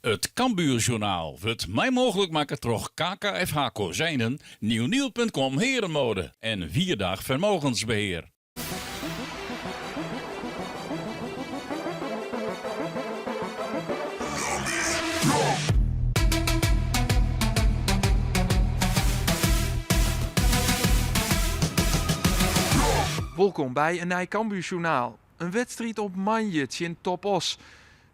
It Cambuurjournaal wurdt mei mooglik makke troch KKFH Kozijnen, Nieuwnieuw.com Herenmode en Wierdag Vermogensbeheer. Wolkom by in nij Cambuurjournaal. In wedstriid op moandei tsjin Top Oss.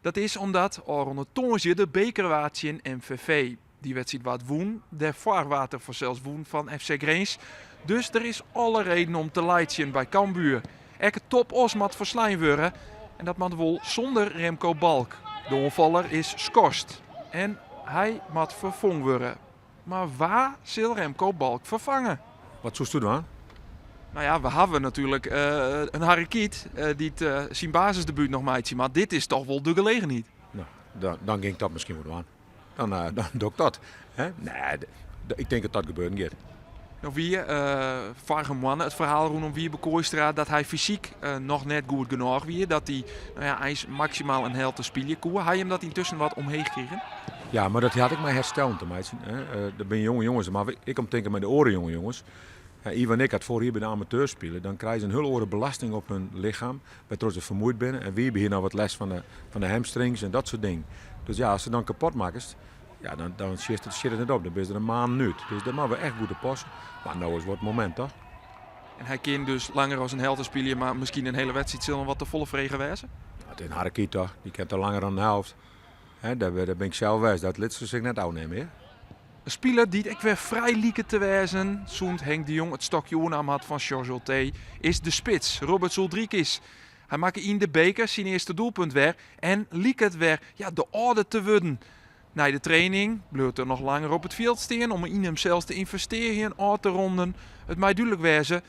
Dat is omdat ôfrûne tongersdei de beker waard tsjin MVV. Dy wedstriid waard wûn, dêrfoar waard der fansels wûn fan FC Grins. Dus der is alle reden om te laitsjen by Cambuur. Ek Top Oss moat ferslein wurde en dat moat wol sûnder Remco Balk. De oanfaller is skorst en hy moat ferfong wurde. Mar wa sil Remco Balk ferfange? Wat soesto dwaan? No ja, we hawwe natuerlik in Harrekyt dy't syn basisdebút noch meitsje moat. Dit is toch wol de gelegenheid. No, dan gean ik dat miskien wol dwaan. Dan, dan doch ik dat. Hè? Nee, ik tink dat dat gebeuren giet. No wie foarige moanne it ferhaal rûnom Wiebe Kooistra dat hy fysyk noch net goed genôch wie. Dat hy no ja, eins maksimaal in helte spylje koe. Ha jim dat yntusken wat omheech krigen? Ja, mar dat hat ek mei herstellen te meitsjen. Hè. Der binne jonge jonges, mar ik om tinken mei de oare jonge jonges. Ivan en ik hat foarich jier by de amateurs spile. Dan krije se in hiel oare belasting op hun lichem, wêrtroch't se fermuoid binne. En Wiebe hie noch wat lêst fan de, fan de hamstrings en dat soart dingen. Dus ja, ast se dan kapot makkest, ja, dan, dan sjit it, sjit it net op. Dan bist der in maand út. Dus dêr moatte we echt goed op passe. Mar no is wol it momint, toch? En hy kin dus langer as in helte spylje, mar miskien in hiele wedstriid sil him wat te folle frege wêze? It is in Harrekyt, toch? Dy kin toch langer dan de helft. Hè, dêr, dêr bin ik sels west. Dat lit se sich net ôfnimme, hear. In spiler dy't ek wer frij liket te wêzen sûnt Henk de Jong it stokje oernaam hat fan Sjors Ultee, is de spits Roberts Uldrikis. Hy makke yn de beker syn earste doelpunt wer en liket wer ja, de âlde te wurden. Nei de training bliuwt er noch langer op it fjild stean om yn himsels te ynvestearjen, ôf te ronden. It mei dúdlik wêze,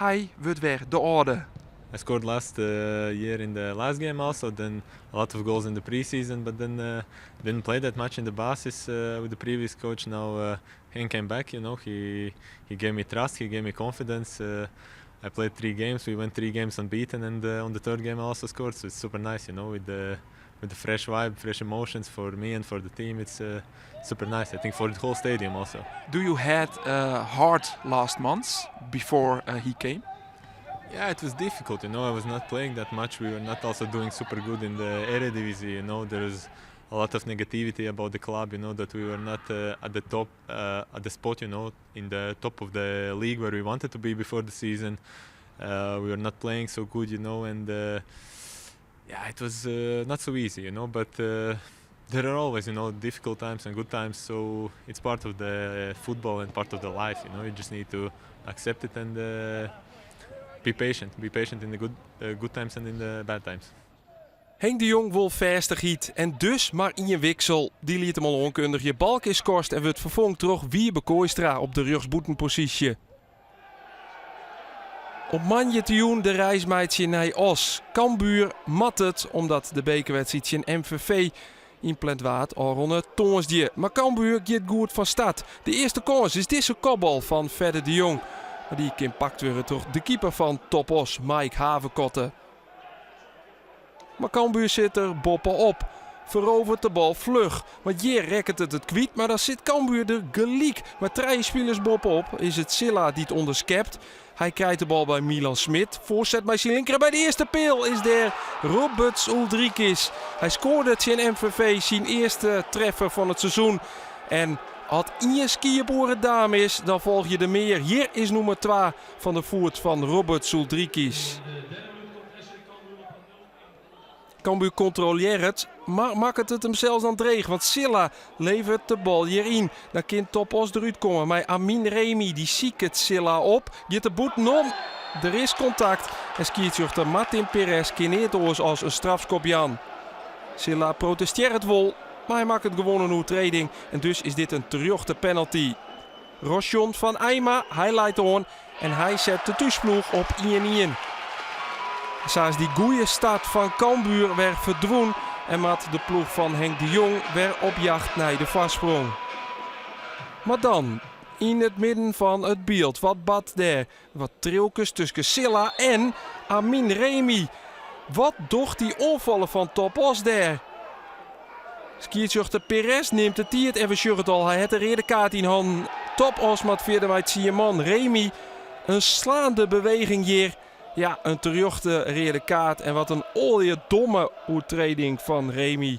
hy wurdt wer de âlde. I scored last year in the last game also, then a lot of goals in the preseason, but then didn't play that much in the basis with the previous coach. Now Henk came back, you know, he he gave me trust, he gave me confidence. I played three games, we went three games unbeaten, and on the third game I also scored, so it's super nice, you know, with the with the fresh vibe, fresh emotions for me and for the team. It's super nice, I think, for the whole stadium also. Do you had hard last months before he came? Yeah, it was difficult, you know. I was not playing that much. We were not also doing super good in the Eredivisie, you know. There was a lot of negativity about the club, you know, that we were not at the top, at the spot, you know, in the top of the league where we wanted to be before the season. We were not playing so good, you know, and yeah, it was not so easy, you know, but there are always, you know, difficult times and good times, so it's part of the football and part of the life, you know, you just need to accept it and be patient, be patient in the good, good times and in the bad times. Henk de Jong wol fêstichheid en dus mar ien wiksel. Dy liet him al oankundigje. Balk is skorst en wurdt ferfong troch Wiebe Kooistra op de rjochtsbûtenposysje. Op moandeitejûn de reis meitsje nei Oss. Cambuur moat it, omdat de bekerwedstriid tsjin MVV ynpland waard ôfrûne tongersdei. Mar Cambuur giet goed fan start. De earste kâns is dizze kopbal fan Fedde de Jong. Mar dy kin pakt wurde troch de keeper fan Top Oss, Mike Havekotte. Mar Cambuur sit der boppe-op. Feroveret de bal fluch. Want hjir rekket it it kwyt, mar dan sit Cambuur der gelyk. Mei trije spilers boppe-op is it Sylla dy't ûnderskept. Hy krijt de bal by Milan Smit. Foarset mei syn linker by de earste peal is dêr Roberts Uldrikis. Hy skoarde tsjin MVV syn earste treffer fan it seizoen. En as ien skiep oer it daam is, dan folgje der mear. Hjir is nûmer twa fan de foet fan Roberts Uldrikis. Cambuur kontrolearret, mar makket it himsels dan dreech, want Sylla leveret de bal hjir yn. Dan kin Top Oss derút komme mei Amin Remi. Dy siket Sylla op, giet der bûtenom. Der is kontakt en skiedsrjochter Martin Perez kin neat oars as in strafskop jaan. Sylla protestearret wol, mar hy makket gewoan in oertreding en dus is dit in terjochte penalty. Rosjon van Eijma, hy leit oan en hy set de thúsploech op ien-ien. Sa is dy goeie start fan Cambuur wer ferdwûn en moat de ploech fan Henk de Jong wer op jacht nei de foarsprong. Mar dan, yn it midden fan it byld, wat bart dêr? Wat triuwkes tusken Sylla en Amin Remi. Wat docht dy oanfaller fan Top Oss dêr? Skiedsrjochter Perez nimt de tiid en we sjogge it al, hy hat de reade kaart yn hannen. Top Oss moat fierder mei tsien man. Remy, in slaande beweging hjir. Ja, in terjochte reade kaart en wat in oaljedomme oertreding fan Remy.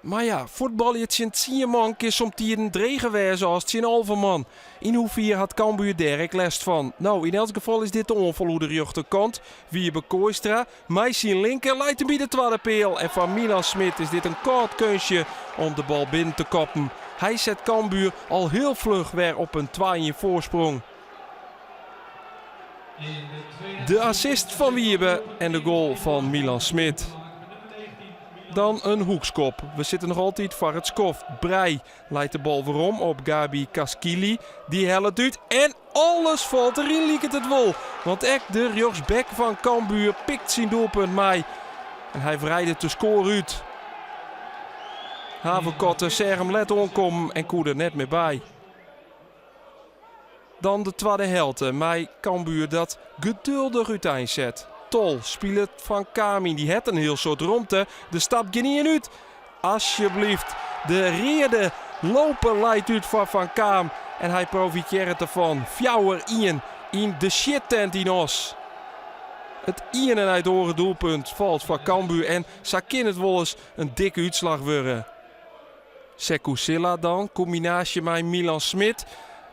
Mar ja, fuotbalje tsjin tsien man kin somtiden dreger wêze as tsjin 11 man. Yn hoefier hat Cambuur dêr ek lêst fan? No, yn elts gefal is dit de oanfal oer de rjochterkant. Wiebe Kooistra mei syn linker leit him by de twadde peal. En foar Milan Smit is dit in kâld keunstje om de bal binnen te koppen. Hy set Cambuur al hiel fluch wer op in 2-1 foarsprong. De assist fan Wiebe en de goal fan Milan Smit. Dan in hoekskop. We sitte noch altyd foar it skoft. Breij leit de bal werom op Gabi Caschili. Dy hellet út en alles falt deryn liket it wol. Want ek de rjochtsback fan Cambuur pikt syn doelpunt mei. En hy wreidet de skoar út. Haverkotte seach him let oankommen en koe der net mear by. Dan de twadde helte mei Cambuur dat geduldich úteinset. Tol spilet Van Kaam yn, dy hat in hiel soad romte. Der stapt gjinien út. Asjebleaft, de reade loper leit út foar Van Kaam en hy profitearret derfan. 4-1 yn de sjittent yn Oss. It iene nei it oare doelpunt falt foar Cambuur en sa kin it wolris in dikke útslach wurde. Sekou Sylla dan, kombinaasje mei Milan Smit.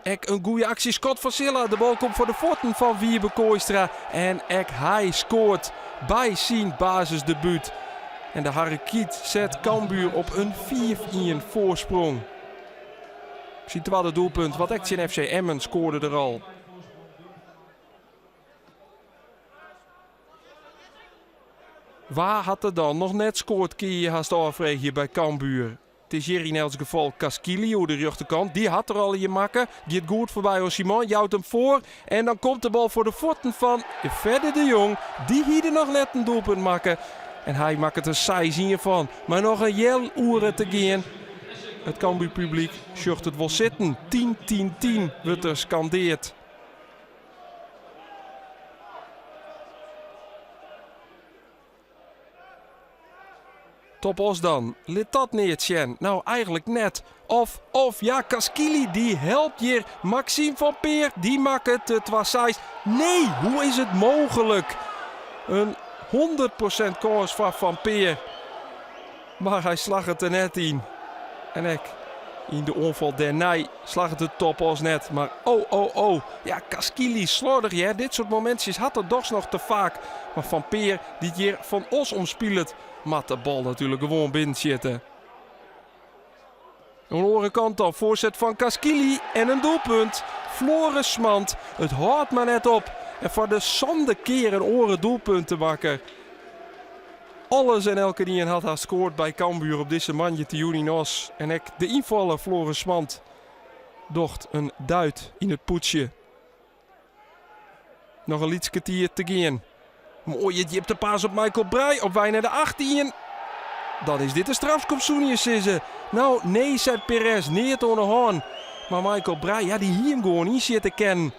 Ek in goede aksje, skot fan Sylla. De bal komt foar de fuotten fan Wiebe Kooistra. En ek hy skoart by syn basisdebút. En de Harrekyt set Cambuur op in 5-1 foarsprong. Syn twadde doelpunt, want ek tsjin FC Emmen skoarde er al. Wa hat der dan noch net skoard, kinne je je hast ôffreegje by Cambuur. It is hjir yn elts gefal Caschili oer de rjochterkant. Dy hat der al ien makke. Giet goed foarby oan Simon, jout him foar. En dan komt de bal foar de fuotten fan Fedde de Jong. Dy hie der noch net in doelpunt makke. En hy makket der 6-1 fan. Mei noch in healoere te gean. It Cambuurpublyk sjocht it wol sitten. 10, 10, 10 wurdt der skandeard. Top Oss dan. Lit dat neat sjen? No, eigenlik net. Of, of, ja, Caschili dy helpt hjir Maxime van Peer. Dy makket de 2-6. Nee, hoe is it mooglik? In 100% kâns foar Van Peer. Mar hy slagget der net yn. En ek yn de oanfal dêrnei slagget it Top Oss net. Mar oh, oh, oh. Ja, Caschili sloardich hear. Dit soart momintsjes hat er dochs noch te faak. Mar Van Peer, dy't hjir Van Oss omspilet, moat de bal natuerlik gewoan binnensjitte. Oan de oare kant dan foarset fan Caschili en in doelpunt. Floris Smand, it hâldt mar net op. En foar de sande kear in oare doelpuntemakker. Alles en elkenien hat hast skoard by Cambuur op dizze moandeitejûn yn Oss. En ek de ynfaller Floris Smand docht in duit yn it pûdsje. Noch in lyts kertier te gean. Moaie djiptepass op Michael Breij op wei nei de 8-1. Dan is dit de strafskop, soene je sizze. No, nee, seit Perez, neat oan de hân. Mar Michael Breij, ja, dy hie him gewoan ynsjitte kinnen.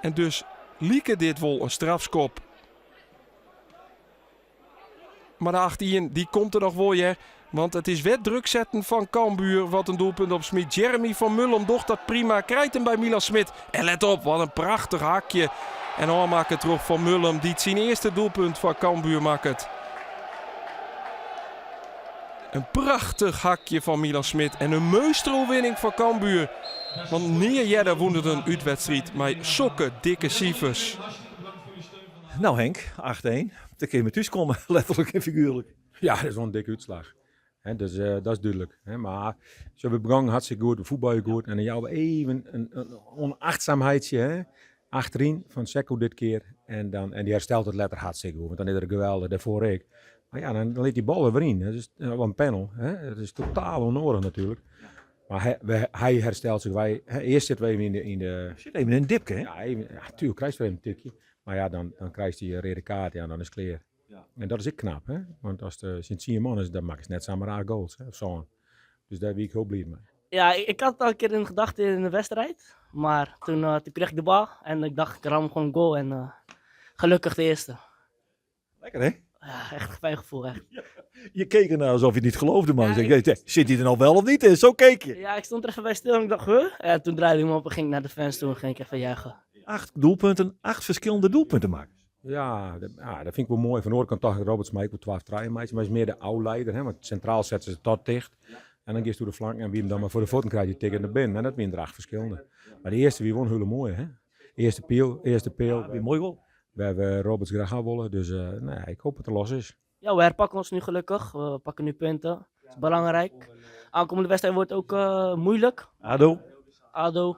En dus like dit wol in strafskop. Mar de 8-1 dy komt der noch wol hear. Want it is wer druk setten fan Cambuur wat in doelpunt opsmyt. Jeremy van Mullum docht dat prima, krijt him by Milan Smit. En let op, wat in prachtich hakje. En ôfmakke troch Van Mullum dy't syn earste doelpunt foar Cambuur makket. In prachtich hakje fan Milan Smit en in meunsteroerwinning foar Cambuur. Want nea earder wûn it in útwedstriid mei sokke dikke sifers. No Henk, 8-1. Dan kin je mar thús komme, letterlik en figuerlik. Ja, dat is wol in dikke útslach. Hè, dus, dat is dúdlik. Hè, mar so, we begongen hartstikke goed, we fuotbalje goed. En dan jouwe we even in ûnachtsamheidsje hè, achteryn fan Sekou dit kear. En, dan, en dy herstelt it letter hartstikke goed, want dan is er geweldich, dêrfoar ek. Mar ja, dan lit dy bal der wer yn. Dat is wel in panel. Hè. Dat is totaal ûnnoadich natuerlik. Mar hy, we, hy herstelt sich. Wy, hè, earst sitte we even yn de, yn de Sit even in dipke, hè? Ja, even, ja, tuurlijk krijst wer even in tikje. Mar ja, dan, dan krijst dy reade kaart, ja, dan is it klear. Ja. En dat is ek knap, hè? Want as it tsjin tsien man is, dan makkest net samar acht goals, hè, of sân. Dus dêr wie ik hiel bliid mei. Ja, ik had het al een keer in gedachten in de wedstrijd. Maar toen, toen kreeg ik de bal en ik dacht ik ram gewoon goal en gelukkig de eerste. Lekker hè? Ja, echt een fijn gevoel, echt. Je keek ernaar alsof je het niet geloofde, man. Ja, Je zei, Zit hij er nou wel of niet in? Zo keek je. Ja, ik stond er even bij stil en ik dacht, huh? Ja, toen draaide ik me op en ging ik naar de fans toe en ging ik even juichen. Acht doelpunten, acht verschillende doelpunten maken. Ja, dat, ja, dat vind ik wel mooi. Van de oorkant dacht ik Roberts maar ik wil 12 treien maar hij is meer de oude leider. Hè, want centraal zetten ze tot dicht. En dan geeft door de flank en wie hem dan maar voor de voeten krijgt, die tikken naar binnen. En dat wint er acht verschillende. Maar de eerste wie won, hele mooi hè. Eerste peel, eerste peel. Weer mooi goal. We hebben Roberts graag aan willen, dus eh, nou ja, ik hoop dat het er los is. Ja, we herpakken ons nu gelukkig. We pakken nu punten. Dat is belangrijk. Aankomende wedstrijd wordt ook eh, moeilijk. ADO. ADO.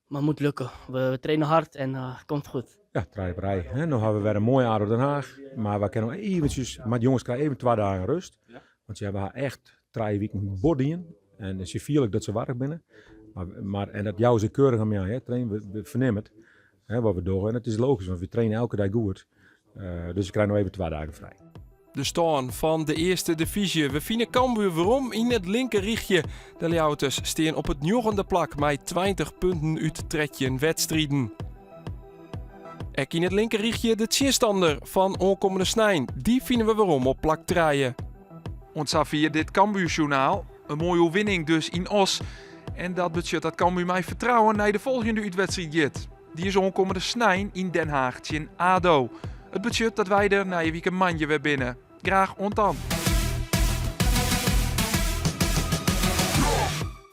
Maar moet lukken. We, we trainen hard en eh, komt goed. Ja, draai op rij. Hè. Nu hebben we weer een mooie ADO Den Haag. Maar we kunnen nog eventjes, maar de jongens krijgen even twee dagen rust. Want ze hebben haar echt drie weken bordien. En ze vielen dat ze warm binnen. Maar, maar, en dat jou ze keurig aan mij, hè. Trainen, we, we vernemen het. Hè, wat we doen. En het is logisch, want we trainen elke dag goed. Eh, dus ik krijg nog even twee dagen vrij. De staan van de eerste divisie. We vinden Cambuur waarom in het linkerrichtje. De Ljouwters staan op het njogende plak met 20 punten uit tredje wedstrijden. Ek in het linkerrichtje de tsjinstander van onkomende Snijn. Die vinden we waarom op plak draaien. Ons dit Cambuurjournaal. Een mooie winning dus in Os. En dat betekent dat Cambuur mij vertrouwen naar de volgende uitwedstrijd jit. Die is onkomende Snijn in Den Haag tjin ADO. Het budget dat wij er na je weekend mandje weer binnen. Graag ontan.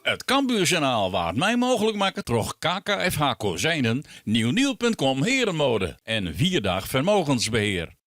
Het Cambuurjournaal waard mij mogelijk maken troch KKFH Kozijnen, nieuwnieuw.com Herenmode en Vierdag Vermogensbeheer.